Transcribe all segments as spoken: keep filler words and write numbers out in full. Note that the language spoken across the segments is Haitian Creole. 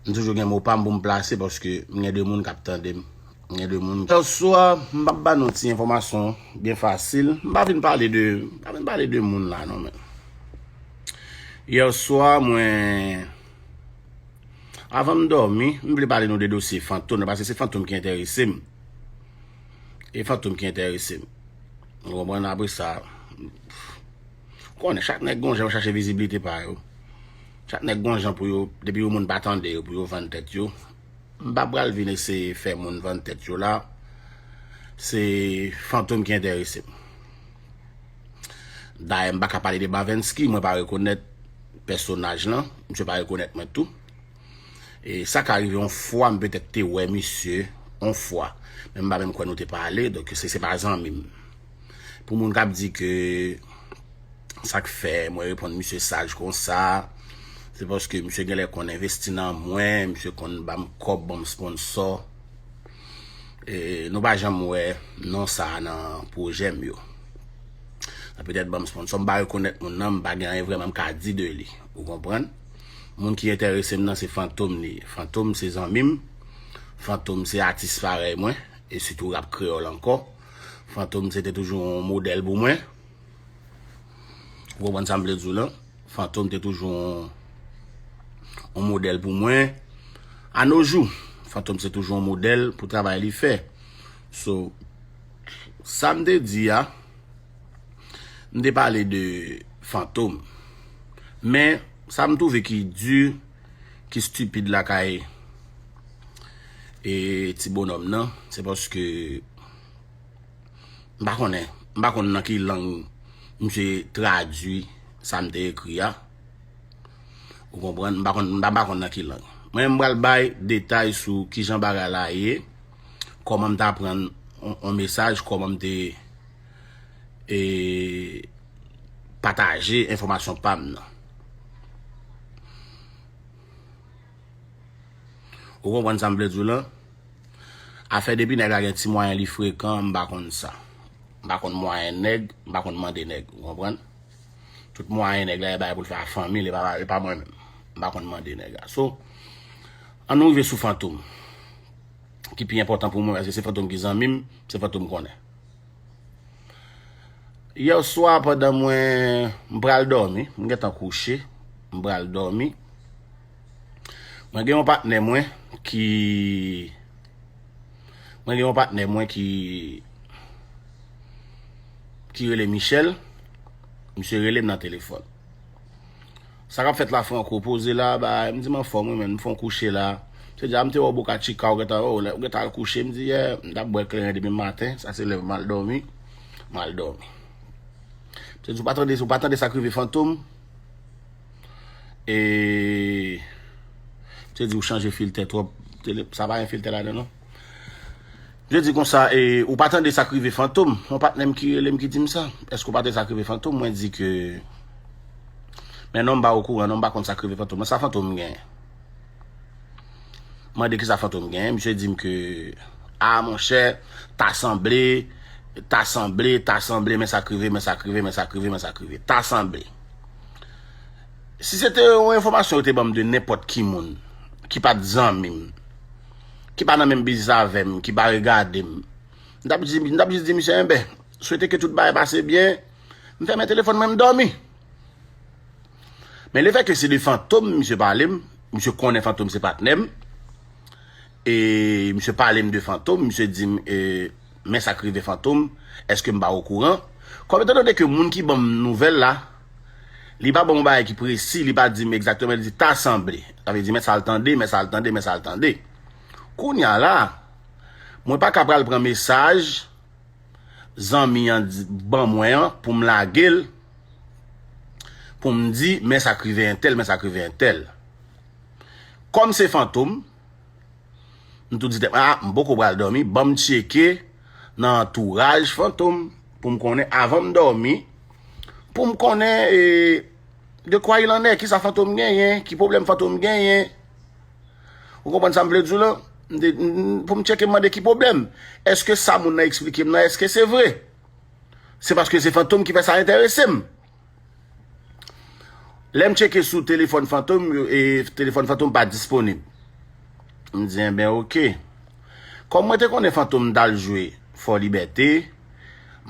M toujou gen mo pa m pou m plase paske m gen de moun k ap tande m. M gen de moun. Yèswa, m ap ba nou ti enfòmasyon byen fasil. M pa vin pale de, m pa vin pale de moun la non, men. Yèswa, mwen, avan m dòmi, m vle pale nou de dosye Fantom nan, paske se Fantom ki enterese m. E Fantom ki enterese m. Ou konprann? Apre sa, konnen chak nèg gon jan yo chache viziblite pa yo. Chak nèg gon jan pou yo, depi yon moun pa tande yo, pou yo vann tèt yo. M pa pral vin eseye fè moun vann tèt yo la. Se Fantom ki enterese m. Dayè, m pa ka pale de Bavensky, mwen pa rekonèt pèsonaj lan, misye pa rekonèt mwen tou. E sa ka rive yon fwa, m petèt te wè misye, yon fwa. Men m pa menm kwè nou te pale, donk se, se pa zanmi m. Pou moun k ap di ke sa k fè mwen reponn misye saj konsa, se paske misye genlè konn envesti nan mwen, misye konn ban m kòb, ban m sponsò. E, nou pa janm wè non sa a nan pwojè m yo. Sa petèt ban m sponsò, m pa rekonèt moun nan, m pa gen anyen vrèman m ka di de li. Ou konprann? Moun ki enterese m nan se Fantom li ye. Fantom se zanmi m. Fantom se atis parèy mwen. E sitou rap kreyòl ankò. Fantom se te toujou yon modèl pou mwen. Ou konprann sa m vle di w lan? Fantom te toujou yon, yon modèl pou mwen. A no jou, Fantom se toujou yon modèl pou travay li fè. So, sa m te di a, m te pale de Fantom. Men, sa m twouve ki di, ki stipid lakay e ti bonòm nan, se paske m pa konnen, m pa konn nan ki lang misye tradui sa m te ekri a. Ou konprann? M pa konn, m pa, m pa konn nan ki lang. Mwen, m pral bay detay sou kijan bagay la ye, kòman m t aprann on, on mesaj, kòman m te e, pataje enfòmasyon pa m nan. Ou konprann sa m vle di w lan? Afè depi nèg la gen ti mwayen, li frekan, m pa konn sa. M pa konn mwayen nèg, m pa konn mande nèg, ou konprann? Tout mwayen nèg la, e bagay pou l fè a fanmi l, e pa, e pa mwen menm. M pa konn mande nèg la. So, ann nou rive sou Fantom. Ki pi enpòtan pou mwen, paske se Fantom ki zanmi m, se Fantom konnen. Yèswa, pandan mwen, m pral dòmi, m gentan kouche, m pral dòmi. Mwen gen yon patnè mwen ki, mwen gen yon patnè mwen ki, ki rele Michel. Misye rele m nan telefòn. Sa k ap fèt la, Franco? Poze la, ba, m di m anfòm, wi, men m fè yon kouche la. Se di a, m te wè w Boca Chica, ou gentan, ou gentan al kouche, m di, yè, m t ap bwè kleren depi maten, sa se lè m al dòmi, m al dòmi. Se di, ou pa tande, ou pa tande sa k rive Fantom? E, se di, ou chanje filtè twòp, tele-, sa pa gen filtè ladan, non? Je di konsa, e, ou pa tande sa k rive Fantom? Yon patnè m ki rele m ki di m sa. Èske ou pa tande sa k rive Fantom? Mwen di ke, men non, m pa okouran, non, m pa konn sa k rive Fantom. Sa Fantom genyen? Mande ki sa Fantom genyen. Misye di m ke, a, monchè, ta sanble, ta sanble, ta sanble, men sa k rive, men sa k rive, men sa k rive, men sa k rive. Ta sanble. Si se te yon enfòmasyon yo te ban m de nenpòt ki moun, ki pa t zanmi m, ki pa nan menm biznis avè m, ki pa regade m, m t ap di, m t ap jis di misye, enben, swete ke tout bagay pase byen, m fèmen telefòn mwen, m dòmi. Men lefètke se de Fantom misye pale m, misye konnen Fantom se patnè m, e misye pale m de Fantom, misye di m, e, men sa k rive Fantom, èske m pa okouran? Kòm etandone ke moun ki ban m nouvèl la, li pa ban m yon bagay ki presi, li pa di m egzakteman, li di ta sanble. Sa vle di, men sa l tande, men sa l tande, men sa l tande. Kounye a la, mwen pa ka pral pran mesaj zanmi an di, ban mwen an pou m lage l, pou m di, men sa k rive entèl, men sa k rive entèl. Kòm se Fantom, m tou di tèt mwen, a, m poko pral dòmi, ban m tcheke nan antouraj Fantom, pou m konnen, avan m dòmi, pou m konnen, e, de quoi il en est, kisa Fantom genyen, ki pwoblèm Fantom genyen. Ou konprann sa m vle di w lan? M te, m, pou m tcheke, m mande ki pwoblèm. Èske sa moun nan eksplike m nan, èske se vre? Se paske se Fantom ki fè sa enterese m. Lè m tcheke sou telefòn Fantom, e telefòn Fantom pa disponib. M di, enben, oke. Kòm mwen te konnen Fantom t al jwe Fò Libète,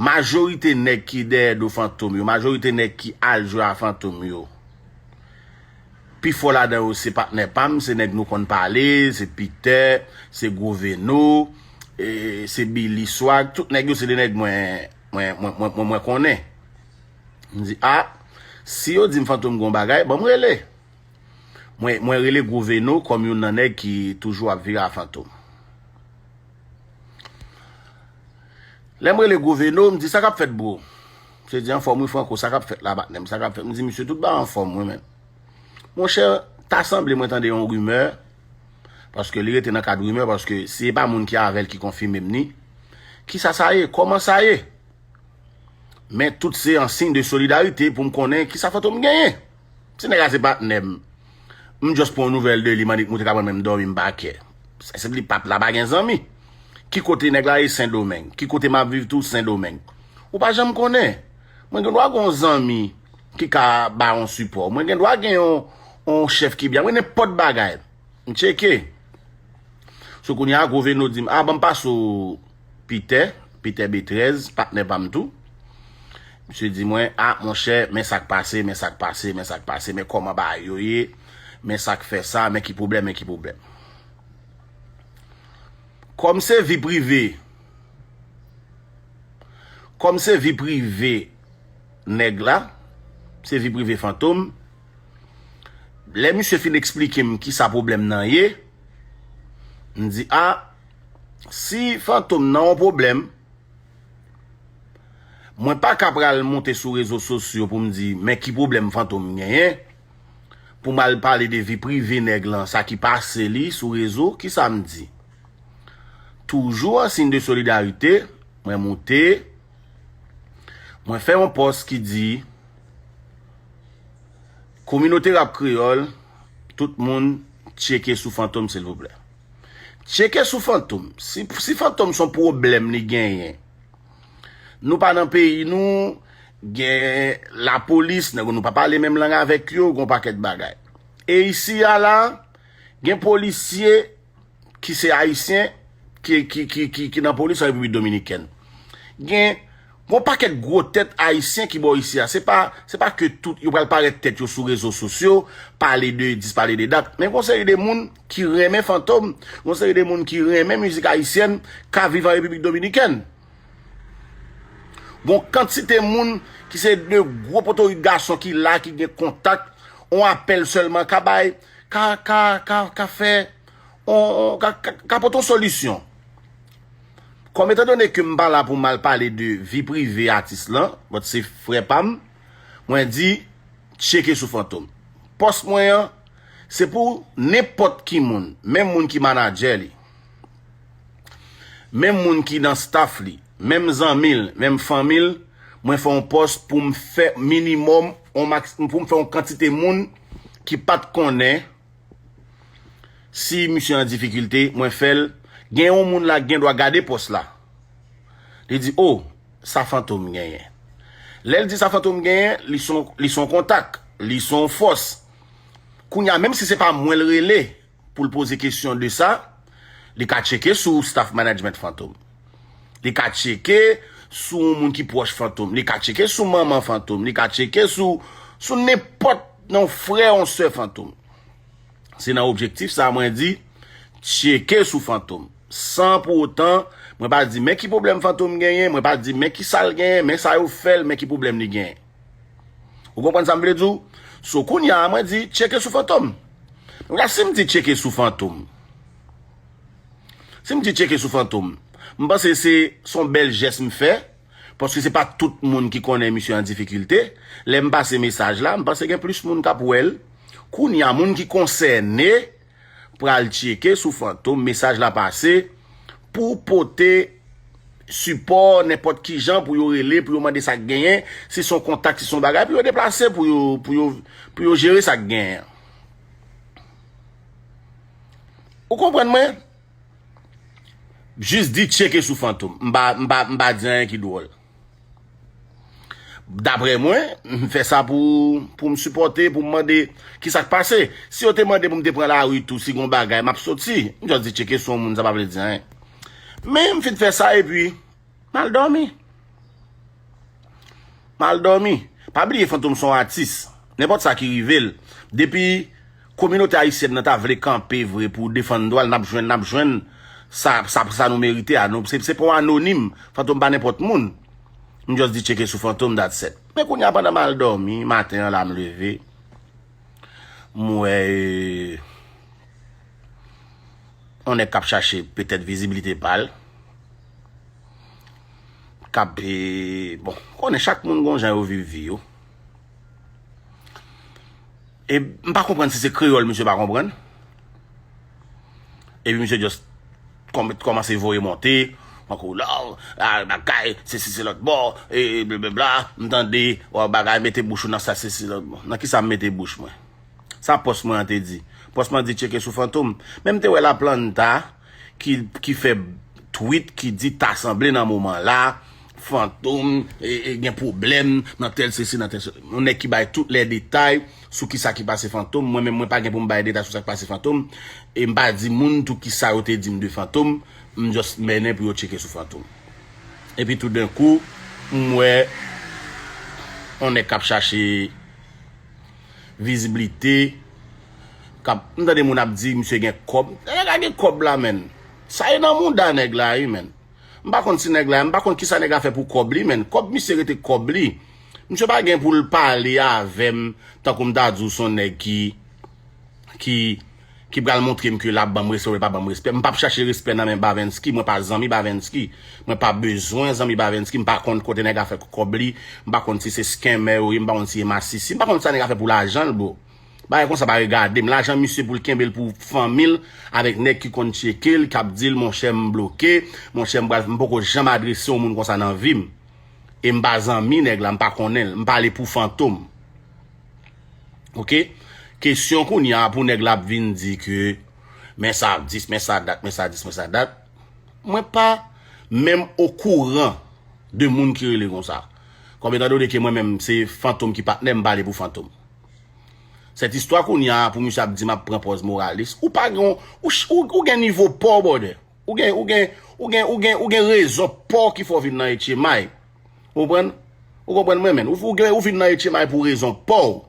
majorite nèg ki dèyè do Fantom yo, majorite nèg ki al jwe a Fantom yo, pifò ladan yo se patnè pa m, se nèg nou konn pale, se Peter, se Gwo Veno, e, se Billy Swag, tout nèg yo se de nèg mwen, mwen, mwen, mwen, mwen, mwen konnen. M di, a, si yo di m Fantom gon bagay, ban m rele. Mwen, mwen rele Gwo Veno kòm youn nan nèg ki toujou ap vire a Fantom. Lè m rele Gwo Veno, m di, sa k ap fèt, bro? Misye di, anfòm wi, Franco, sa k ap fèt la, patnè m, sa k ap fèt? M di, misye, tout bagay anfòm, wi, men. Monchè, ta sanble mwen tande yon rimè, paske li rete nan kad rimè, paske se pa moun ki avè l ki konfime m ni. Kisa sa ye? Kòman sa ye? Men tout se an siy de solidarite pou m konnen kisa Fantom genyen. Ti nèg la se patnè m. M just pran yon nouvèl de li, m annik moute ka pran men m dòmi m pa kè. Sa se li pap la pa gen zanmi. Ki kote nèg la ye? Sendomeng. Ki kote m ap viv tou? Sendomeng. Ou pa janm konnen. Mwen gen dwa gen yon zanmi ki ka ba yon sipò. Mwen gen dwa gen yon, yon chèf ki byen. Mwen nenpòt bagay. M tcheke. So kounye a, Gwo Veno di m, a, ban m pase w Peter, Peter B trèz, patnè pa m tou. Misye di mwen, a, monchè, men sa k pase, men sa k pase, men sa k pase, men kòman bagay yo ye, men sa k fè sa, men ki pwoblèm, men ki pwoblèm. Kòm se vi prive, kòm se vi prive nèg la, se vi prive Fantom, lè misye fin eksplike m kisa pwoblèm nan ye, m di, a, si Fantom nan yon pwoblèm, mwen pa ka pral monte sou rezo sosyo pou m di, men ki pwoblèm Fantom genyen, pou m al pale de vi prive nèg lan, sa ki pase li sou rezo, kisa m di? Toujou an siy de solidarite, mwen moute, mwen fè yon pòs ki di, kominote rap kreyòl, tout moun tcheke sou Fantom, silvouplè. Tcheke sou Fantom. Si, si Fantom se yon pwoblèm li genyen, nou pa nan peyi nou, gen lapolis, nèg nou pa pale menm lang avèk yo, gon pakèt bagay. E isi a la, gen polisye ki se ayisyen, ki, ki, ki, ki, ki nan polis an Repiblik Dominikèn. Gen, gon pakèt gwo tèt ayisyen ki bò isi a. Se pa, se pa ke tout yo pral parèt tèt yo sou rezo sosyo, pale de dis, pale de dat. Men gon seri de moun ki renmen Fantom, gon seri de moun ki renmen mizik ayisyèn, ka viv an Repiblik Dominikèn. Gon kantite moun ki se de gwo potorik gason ki la, ki gen kontak, on apèl sèlman ka bay, ka, ka, ka, ka fè, on, on, ka, ka, ka pote on solisyon. Kòm etandone ke m pa la pou m al pale de vi prive atis lan, but se frè pa m, mwen di, tcheke sou Fantom. Pòs mwen an, se pou nenpòt ki moun, menm moun ki manadjè li, menm moun ki nan staff li, menm zanmi l, menm fanmi l, mwen fè yon pòs pou m fè minimòm, on max, pou m fè yon kantite moun ki pa t konnen si misye an difikilte, mwen fè l. Gen yon moun la gen dwa gade pòs la. Li di, o, sa Fantom genyen. Lè l di sa Fantom genyen, li son, li son kontak, li son fòs. Kounye a, menm si se pa mwen l rele pou l poze kesyon de sa, li ka tcheke sou staff management Fantom. Li ka tcheke sou yon moun ki pwòch Fantom. Li ka tcheke sou manman Fantom. Li ka tcheke sou, sou nenpòt nan yon frè, yon sè Fantom. Se nan objektif sa a mwen di, tcheke sou Fantom. San pou otan, mwen pa di, men ki pwoblèm Fantom genyen, mwen pa di, men ki sa l genyen, men sa yo fè l, men ki pwoblèm li genyen. Ou konprann sa m vle di w? So, kounye a, mwen di, tcheke sou Fantom. Donk, la, si m di tcheke sou Fantom, si m di tcheke sou Fantom, m panse se, se yon bèl jès m fè, paske se pa tout moun ki konnen misye an difikilte. Lè m pase mesaj la, m panse gen plis moun k ap wè l. Kounye a, moun ki konsène pral tcheke sou Fantom, mesaj la pase, pou pote sipò nenpòt ki jan, pou yo rele, pou yo mande sa k genyen, si se yon kontak, si se yon bagay, pou yo deplase, pou yo, pou yo, pou yo jere sa k genyen. Ou konprann mwen? Jis di tcheke sou Fantom. M pa, m pa, m pa di anyen ki dwòl. Daprè mwen, m fè sa pou, pou m sipòte, pou m mande ki sa k pase. Si yo te mande pou m te pran lari tou, si gon bagay, m ap soti. M just di tcheke sou yon moun, sa pa vle di anyen. Men m fin fè sa epi m al dòmi. M al dòmi. Pa bliye Fantom se yon atis. Nenpòt sa ki rive l, depi kominote ayisyèn nan ta vle kanpe vre pou defann dwa l, n ap jwenn, n ap jwenn sa, sa, sa nou merite a. Nou, se, se pa yon anonim. Fantom pa nenpòt moun. M just di tcheke sou Fantom, that's it. Men kounye a, pandan m al dòmi, maten an la, m leve, m wè, e, yon nèg k ap chache petèt viziblite pa l, k ap, e, bon, konnen chak moun gon jan yo viv vi yo. E m pa konprann si se kreyòl misye pa konprann. Epi misye just kòm-, kòmanse voye monte, tankou la, a, bagay, sesi se lòt bò, e, e, blablabla. M tande, w bagay, mete bouch ou nan sa, sesi lòt bò. Nan ki sa m mete bouch mwen? Sa pòs mwen an te di? Pòs mwen di tcheke sou Fantom. Men m te wè Laplanta ki, ki fè tweet ki di ta sanble nan moman la, Fantom, e, e, gen pwoblèm nan tèl sesi, nan tèl se-, yon nèg ki bay tout lè detay sou ki sa ki pase Fantom. Mwen menm, mwen pa gen pou m bay detay sou sa k pase Fantom. E m pa di moun tou ki sa yo te di m de Fantom. M just mennen pou yo tcheke sou Fantom. Epi toudenkou, m wè yon nèg k ap chache viziblite, k ap, m tande moun ap di misye gen kòb. Nèg la gen kòb la, menn. Sa ye nan mouda nèg la, wi, menn. M pa konn si nèg la, m pa konn kisa nèg la fè pou kòb li, menn. Kòb misye rete kòb li. Misye pa gen pou l pale avè m tankou m ta di w se yon nèg ki, ki, ki pral montre m ke l ap ban m respè oubyen l pa ban m respè. M p ap chache respè nan men Bavensky, mwen pa zanmi Bavensky. Mwen pa bezwen zanmi Bavensky, m pa konn kote nèg la fè kòb li, m pa konn si se scammer yo ye, m pa konn si e masisi, m pa konn sa nèg la fè pou lajan l, bro. Bagay konsa pa regade m. Lajan misye pou l kenbe l pou fanmi l, avèk nèg ki konn tcheke l, k ap di l, monchè, m bloke, monchè, m pral, m poko janm adrese yon moun konsa nan vi m. E m pa zanmi nèg la, m pa konnen l, m pale pou Fantom. Oke? Kesyon kounye a pou nèg la ap vin di ke, men sa dis, men sa dat, men sa dis, men sa dat. Mwen pa menm okouran de moun ki rele konsa. Kòm etandone ke mwen menm, se Fantom ki patnè m, m pale pou Fantom. Sèt istwa kounye a, pou misye ap di m ap pran pòz moralis, ou pa gen, ou, ou, ou gen nivo pa w, brother. Ou gen, ou gen, ou gen, ou gen, ou gen rezon pa w ki fè w vin nan H M I. Ou konprann? Ou konprann mwen, menn? Ou, ou gen, ou vin nan H M I pou rezon pa w.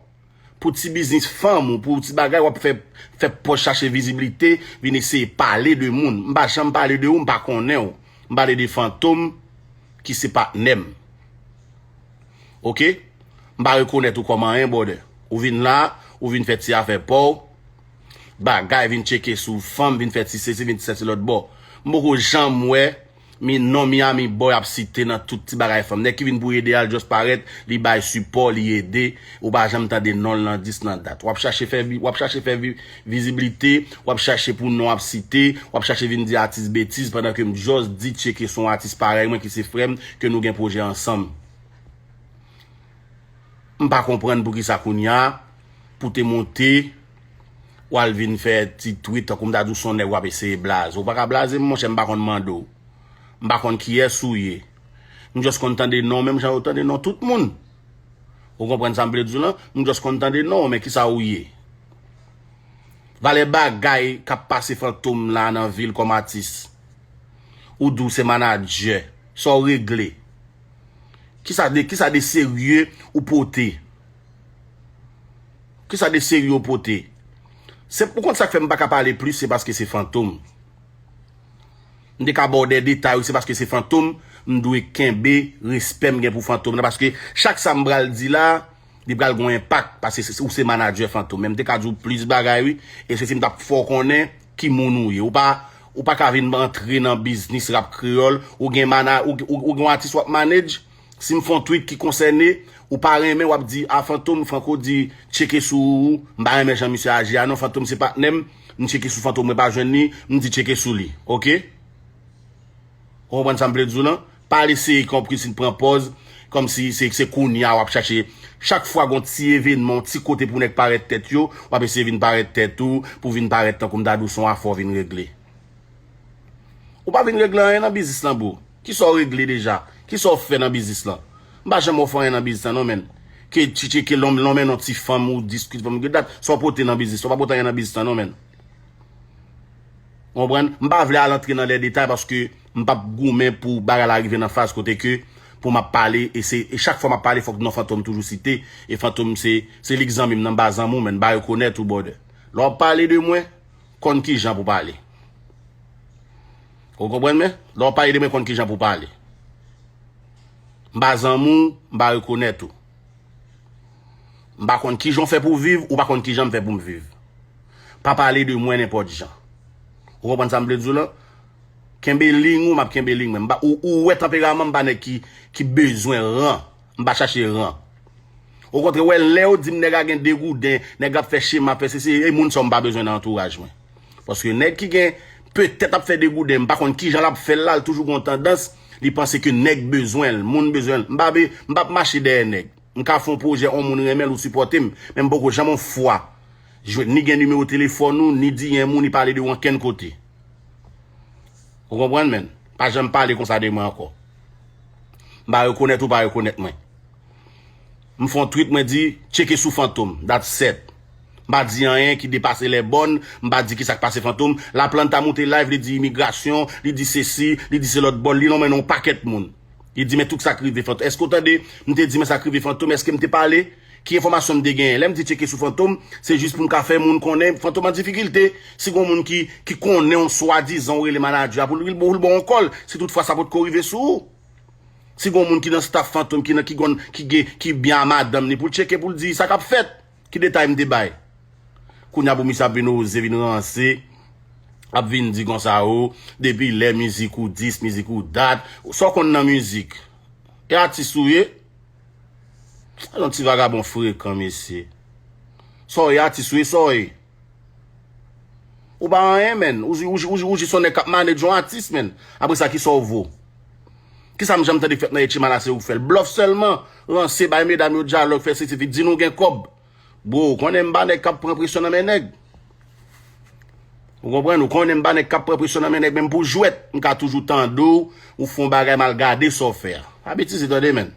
Pou ti biznis fanm ou, pou ti bagay, w ap fè, fè pòz, chache viziblite, vin eseye pale de moun. M pa janm pale de ou, m pa konnen w. M pale de Fantom ki se patnè m. Oke? M pa rekonèt ou kòm anyen, brother. Ou vin la, ou vin fè ti afè pa w. Bagay, vin tcheke sou fanm, vin fè ti sesi, vin ti sesi lòt bò. M poko janm wè mi non Miami Boy ap site nan tout ti bagay fanm. Nèg ki vin pou ede a, l just parèt, li bay sipò, li ede. Ou pa janm tande non l nan dis nan dat. W ap chache fè vi-, w ap chache fè vi-, viziblite, w ap chache pou non ap site, w ap chache vin di atis betiz pandan ke m just di tcheke se yon atis parèy mwen ki se frè m, ke nou gen pwojè ansanm. M pa konprann poukisa kounye a, pou te monte, w al vin fè ti tweet tankou m ta di w se yon nèg w ap eseye blaze. Ou pa ka blaze m, monchè, m pa konn mande w. M pa konn kiyès ou ye. M just konn tande non w menm jan yo tande non tout moun. Ou konprann sa m vle di w lan? M just konn tande non w, men kisa ou ye? Valè bagay k ap pase Fantom la nan vil kòm atis. Ou di w se manadjè. Sa w regle? Kisa de, kisa de serye ou pote? Kisa de serye ou pote? Se, ou konn sa k fè m pa ka pale plis, se paske se Fantom. M te ka ba w de detay, wi, se paske se Fantom, m dwe kenbe respè m gen pou Fantom nan, paske chak sa m pral di la, li pral gon enpak, paske se, ou se manadjè Fantom. Men m te ka di w plis bagay, wi, e se si m t ap fè w konnen ki moun ou ye. Ou pa, ou pa ka vin antre nan biznis rap kreyòl, ou gen mana-, ou, ou, ou gen yon atis w ap manage, si m fè yon tweet ki konsène, ou pa renmen, w ap di, a, Fantom, Franco di, tcheke sou ou, m pa renmen jan misye aji a, non, Fantom se patnè m, m tcheke sou Fantom, mwen pa jwenn li, m di tcheke sou li, oke? Ou konprann sa m vle di w lan? Pa al eseye konprann si pran pòz, kòmsi se, se kounye a w ap chache. Chak fwa gon ti evènman, yon ti kote pou nèg parèt tèt yo, w ap eseye vin parèt tèt ou, pou vin parèt tankou m ta di w se yon afè w vin regle. Ou pa vin regle anyen nan biznis lan, bro. Kisa w regle deja? Kisa w fè nan biznis lan? M pa janm ofè anyen nan biznis lan non, menn. Ke tcheke lonmen non ti fanm ou diskit fanm, get dat, sa w pote nan biznis, sa w pa pote anyen nan biznis lan non, menn. Ou konprann? M pa vle al antre nan lè detay paske m p ap goumen pou bagay la rive nan faz kote ke pou m ap pale, e se, e chak fwa m ap pale, fòk non Fantom toujou site, e Fantom se, se li k zanmi m nan, m pa zanmi w, menn, m pa rekonèt ou, brother. Lè w ap pale de mwen, konn kijan pou pale. Ou konprann mwen? Lè w ap pale de mwen, konn kijan pou pale. M pa zanmi w, m pa rekonèt ou. M pa konn kijan w fè pou w viv, ou pa konn kijan m fè pou m viv. Pa pale de mwen nenpòt jan. Ou konprann sa m vle di w lan? Kenbe liy ou, m ap kenbe liy mwen. M pa, ou, ou wè tanperaman m pa nèg ki, ki bezwen ran. M pa chache ran. Okontrè, w wè, lè yo di m nèg la gen degouden, nèg la ap fè chema, fè sesi, e moun sa yo m pa bezwen nan antouraj mwen. Paske nèg ki gen, petèt ap fè degouden, m pa konn kijan l ap fè l la, l toujou gen yon tandans, li panse ke nèg bezwen l, moun bezwen l. M pa be, m p ap mache dèyè nèg. M ka fè yon pwojè, yon moun renmen l ou sipòte m, men m poko janm yon fwa jwenn ni gen nimewo telefòn ou, ni D M ou, ni pale de w ankenn kote. Ou konprann, menn? Pa janm pale konsa de mwen ankò. M pa rekonèt ou pa rekonèt mwen. M fè yon tweet, mwen di, tcheke sou Fantom, that's it. M pa di anyen ki depase lè bòn, m pa di ki sa k pase Fantom. Laplanta moute live, li di imigrasyon, li di sesi, li di se lòt bò, li nonmen non yon pakèt moun. Li di, men tout sa k rive Fantom. Èske w tande m te di men sa k rive Fantom? Èske m te pale? Ki enfòmasyon m te genyen? Lè m di tcheke sou Fantom, se jis pou m ka fè moun konnen Fantom an difikilte. Si gon moun ki, ki konnen w swadizan ou rele manadjè a pou l, pou l ba w yon kòl, si toutfwa sa potko rive sou ou. Si gon moun ki nan staff Fantom, ki nan, ki gon, ki gen, ki byen a madanm li, pou l tcheke, pou l di sa k ap fèt, ki detay m te bay. Kounye a pou misye ap vin oze, vin ranse, ap vin di konsa, o, depi lè mizik ou dis, mizik ou dat, sa w konn nan mizik? E atis ou ye? Yon ti vagabon frekan, mesye. Sa w ye, atis ou ye, sa w ye? Ou pa anyen, menn. Ou, ou, ou, ou jis yon nèg k ap manage yon atis, menn. Apre sa, kisa w vo? Kisa m janm tande k fèt nan Etchimala se ou k fè l? Blòf sèlman. Ranse, bay medam yo dyalòg, fè sesi, di nou gen kòb. Bro, ou konnen m pa nèg k ap pran presyon nan men nèg. Ou konprann? Ou konnen m pa nèg k ap pran presyon nan men nèg, menm pou jwèt, m ka toujou tande w, ou fè yon bagay m al gade sa w fè a. Pa betize tande, menn.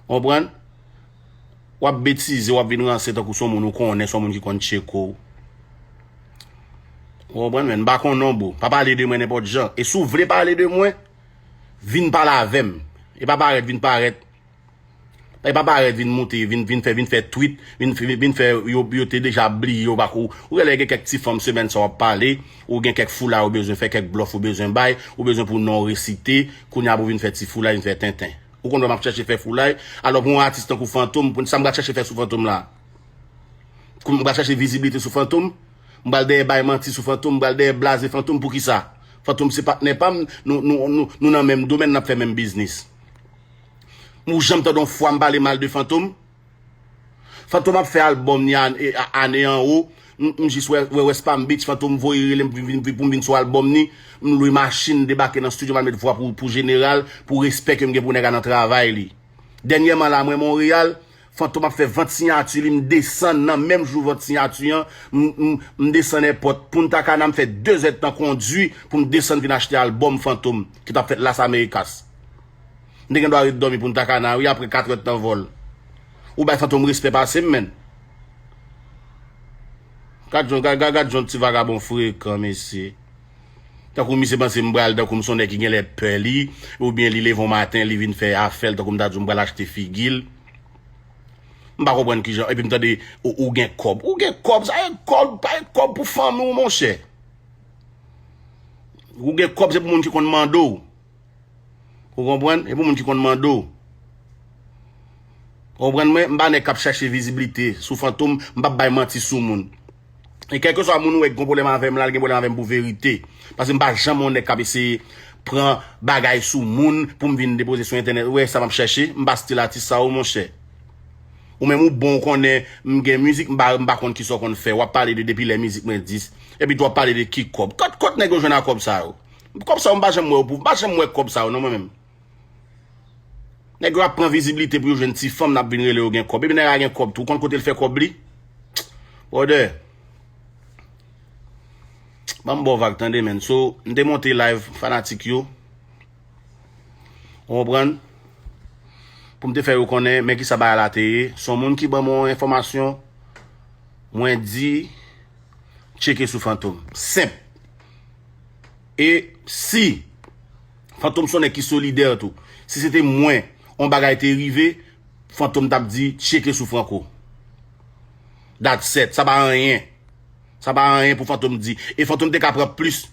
Konprann? W ap betize, w ap vin ranse tankou se yon moun ou konnen, se yon moun ki konn tcheke w. Ou konprann, menn? M pa konnen w, bro. Pa pale de mwen nenpòt jan. E si w vle pale de mwen, vin pale avè m. E pa parèt, vin parèt. E pa parèt, vin moute, vin, vin fè, vin fè tweet, vin, vin, vin fè, yo, yo te deja bliye, yo pa ko. Ou wè lè gen kèk ti fanm semèn sa w ap pale, ou gen kèk foulay ou bezwen fè, kèk blòf ou bezwen bay, ou bezwen pou non w resite, kounye a pou vin fè ti foulay, vin fè tenten. Ou konn wè m ap chèche fè foulay. Alò pou yon atis tankou Fantom, pou sa m pral chèche fè sou Fantom la? Kou m pral chèche viziblite sou Fantom? M pral dèyè bay manti sou Fantom, m pral dèyè blaze Fantom, poukisa? Fantom se patnè pa m, nou, nou, nou, nou nan menm domèn, n ap fè menm biznis. Ou janm tande yon fwa m pale mal de Fantom? Fantom ap fè albòm ni ane, ane anwo. M, m jis wè, wè West Palm Beach, Fantom voye rele m pou vin, pou m vin sou albòm ni. M lwe machin, debake nan estidyo, m al met vwa pou, pou Jeneral, pou respè ke m gen pou nèg la nan travay li. Dènyèman la, mwen Monreyal, Fantom ap fè vant siyati li, m desann nan menm jou vant siyati an, m, m, m desann èpòt Punta Cana, m fè de zèdtan kondwi pou m desann vin achte albòm Fantom ki t ap fèt Las Americas. M te gen dwa ret dòmi Punta Cana, wi, apre katrè tan vòl. Ou bay Fantom respè pase m, menn. Gad jon, gad, gad, gad jon ti vagabon frekan, mesye. Tankou misye panse m pral tankou m se yon nèg ki genlè pè li, oubyen li leve yon maten, li vin fè afè l, tankou m ta di w m pral achte figi l. M pa konprann kijan, epi m tande, ou, ou gen kòb. Ou gen kòb, sa e kòb, pa e kòb pou fanmi w, monchè. Ou gen kòb, se pou moun ki konn mande w. Ou konprann? E pou moun ki konn mande w. Ou konprann mwen? M pa nèg k ap chache viziblite sou Fantom, m p ap bay manti sou moun. E kèlkeswa moun ou wè ki gon pwoblèm avè m la, l gen pwoblèm avè m pou verite. Paske m pa janm yon nèg k ap eseye pran bagay sou moun pou m vin depoze sou entènèt. Ou wè sa m ap chèche? M pa stil atis sa yo, monchè. Ou menm ou bon, ou konnen m gen mizik, m pa, m pa konn kisa w konn fè. W ap pale de depi lè mizik mwen dis. Epi tou w ap pale de ki kòb. Kot, kot nèg yo jwenn a kòb sa yo? Kòb sa yo, m pa janm wè yo pou, m pa janm wè kòb sa yo, non, mwen menm. Nèg yo ap pran viziblite pou yo jwenn ti fanm, n ap vin rele yo gen kòb. Epi nèg la gen kòb tou. Ou konn kote l fè kòb li? Brother. Ban m ba w vag tande, menn. So, m te monte live fanatik yo. Ou konprann? Pou m te fè yo konnen, men kisa bagay la te ye. Se yon moun ki ban mwen yon enfòmasyon, mwen di, tcheke sou Fantom. Senp. E si Fantom se yon nèg ki solidè tou. Si se te mwen, yon bagay te rive, Fantom t ap di, tcheke sou Franco. That's it. Sa pa anyen. Sa pa anyen pou Fantom di. E Fantom te ka pran plis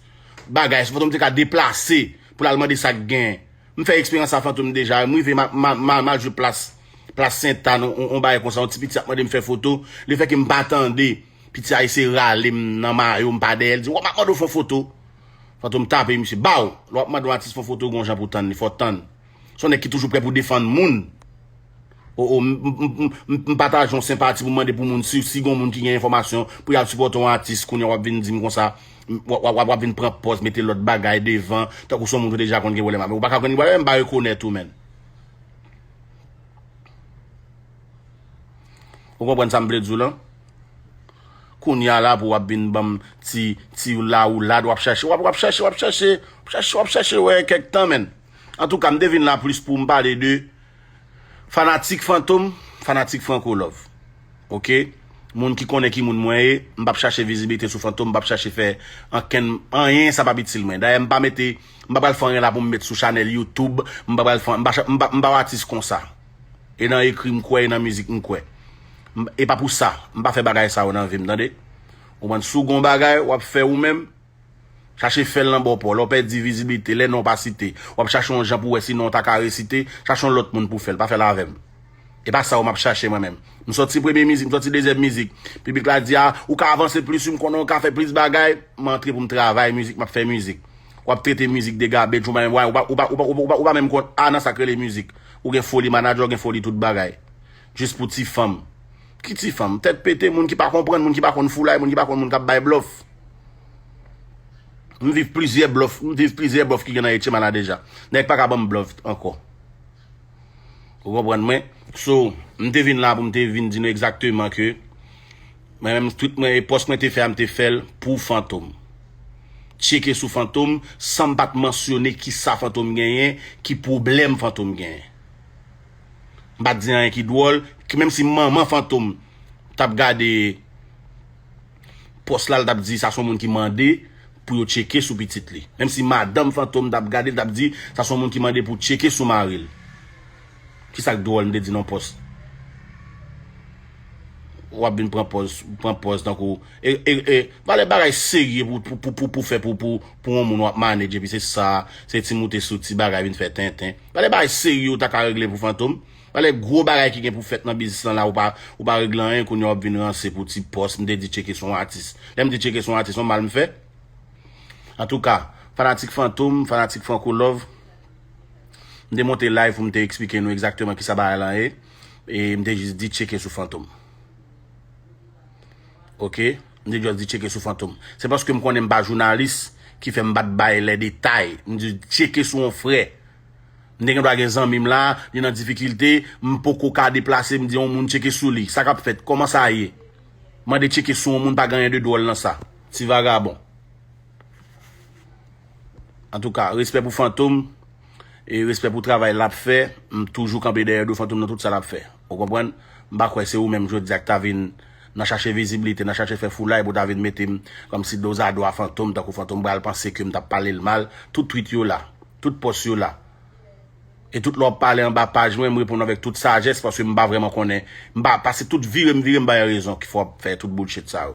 bagay. Fantom te ka deplase pou l al mande sa k genyen. M fè eksperyans sa Fantom deja. M rive, m a- m a- m a- m al jwe plas, plas Sentàn, on, on bagay konsa. On ti piti ap mande m fè foto. Lefètke m pa tande, piti a eseye rale m nan mayo, m pa dèyè l. Di, "W ap mande w fè foto." Fantom tape misye. Baw! Lè w ap mande yon atis fè foto, gon jan pou tann li. Fò w tann. Se yon nèg ki toujou prè pou defann moun. O, o, m, m, m, m, m pataje yon senpati pou m mande pou moun, si, si gon moun ki gen enfòmasyon, pou y al sipòte yon atis, kounye a w ap vin di m konsa, w, w, w, w ap vin pran pòz, mete lòt bagay devan, tankou se yon moun ou deja konn gen pwoblèm avè l. Ou pa ka konn gen pwoblèm, m pa rekonèt ou, menn. Ou konprann sa m vle di w lan? Kounye a la pou w ap vin ban m ti, ti lawoulad, w ap chache, w ap, w ap chache, w ap chache, w ap chache, w ap chache, wè, kèk tan, menn. Antouka, m te vin la plis pou m pale de fanatik Fantom, fanatik Franco Love. Oke? Moun ki konnen ki moun mwen ye, m p ap chache vizibilite sou Fantom, m p ap chache fè ankenn, anyen, sa p ap itil mwen. Dayè, m pa mete, m pa pral fè anyen la pou m met sou chanèl YouTube, m pa pral fè, m pa, cha- m pa, m pa yon atis konsa. E nan ekri m kwè, e nan mizik m kwè. M- E pa pou sa, m pa fè bagay sa yo nan vi m, tande? Ou konprann? Si w gon bagay, w ap fè ou menm, chache fè l nan bò pa w. Lè w pèdi vizibilite, lè non w pa site, w ap chache yon jan pou wè si non w ta ka resite, chache yon lòt moun pou fè l, pa fè l avè m. E pa sa yo m ap chache mwen menm. M sòti premye mizik, m sòti dezyèm mizik. Piblik la di, "A, ou ka avanse plis, wi, m konnen ou ka fè plis bagay." M antre pou m travay mizik, m ap fè mizik. W ap trete mizik de gabej, ou pa menm, ou pa, ou pa, ou pa, ou pa, ou pa menm konn A nan sa k rele mizik. Ou gen foli manadjè, ou gen foli tout bagay. Jis pou ti fanm. Ki ti fanm? Tèt pete, moun ki pa konprann, moun ki pa konn foulay, moun ki pa konn moun k ap bay blòf. M viv plizyè blòf, m viv plizyè blòf ki gen nan Etcheman la deja. Nèg pa ka ban m blòf ankò. Ou konprann mwen? So, m te vin la pou m te vin di nou egzakteman ke mwen menm, tweet mwen e pòs mwen te fè a, m te fè l pou Fantom. Tcheke sou Fantom, san m pa t mansyone kisa Fantom genyen, ki pwoblèm Fantom genyen. M pa t di anyen ki dwòl, ki menm si manman Fantom t ap gade pòs la, l t ap di sa se yon moun ki mande pou yo tcheke sou pitit li. Menm si madanm Fantom t ap gade, l t ap di sa se yon moun ki mande pou tcheke sou mari l. Kisa k dwòl, m te di nan pòs? W ap vin pran pòz, pran pòz tankou. E, e, e, valè bagay serye pou, pou, pou, pou, pou fè pou, pou, pou yon moun w ap manage, epi se sa, se ti moute sou ti bagay vin fè tenten. Valè bagay serye ou ta ka regle pou Fantom. Valè gwo bagay ki gen pou fèt nan biznis lan la, ou pa, ou pa regle anyen, kounye a w ap vin ranse pou ti pòs. M te di tcheke se yon atis. Lè m di tcheke se yon atis, yon mal m fè? Antouka, fanatik Fantom, fanatik Franco Love, m te monte live pou m te eksplike nou egzakteman kisa bagay lan ye. E m te jis di tcheke sou Fantom. Oke? M te just di tcheke sou Fantom. Se paske m konnen m pa jounalis ki fè m pa t bay lè detay. M di tcheke sou yon frè. M te gen dwa gen zanmi m la, li nan difikilte, m poko ka deplase, m di yon moun tcheke sou li. Sa k ap fèt? Kòman sa ye? Mande tcheke sou yon moun, pa gen anyen de dwòl nan sa. Ti vagabon. Antouka, respè pou Fantom. E respè pou travay l ap fè. M toujou kanpe dèyè do Fantom nan tout sa l ap fè. Ou konprann? M pa kwè se ou menm jodi a k ta vin nan chache viziblite, nan chache fè foulay pou ta vin mete m kòmsi dozado a Fantom, tankou Fantom pral panse ke m t ap pale l mal. Tout tweet yo la. Tout pòs yo la. E tout lè w ap pale anba paj mwen, m reponn avèk tout sajès paske m pa vrèman konnen. M pa pase tout vire m vire, m bay rezon ki fè w ap fè tout bullshit sa yo.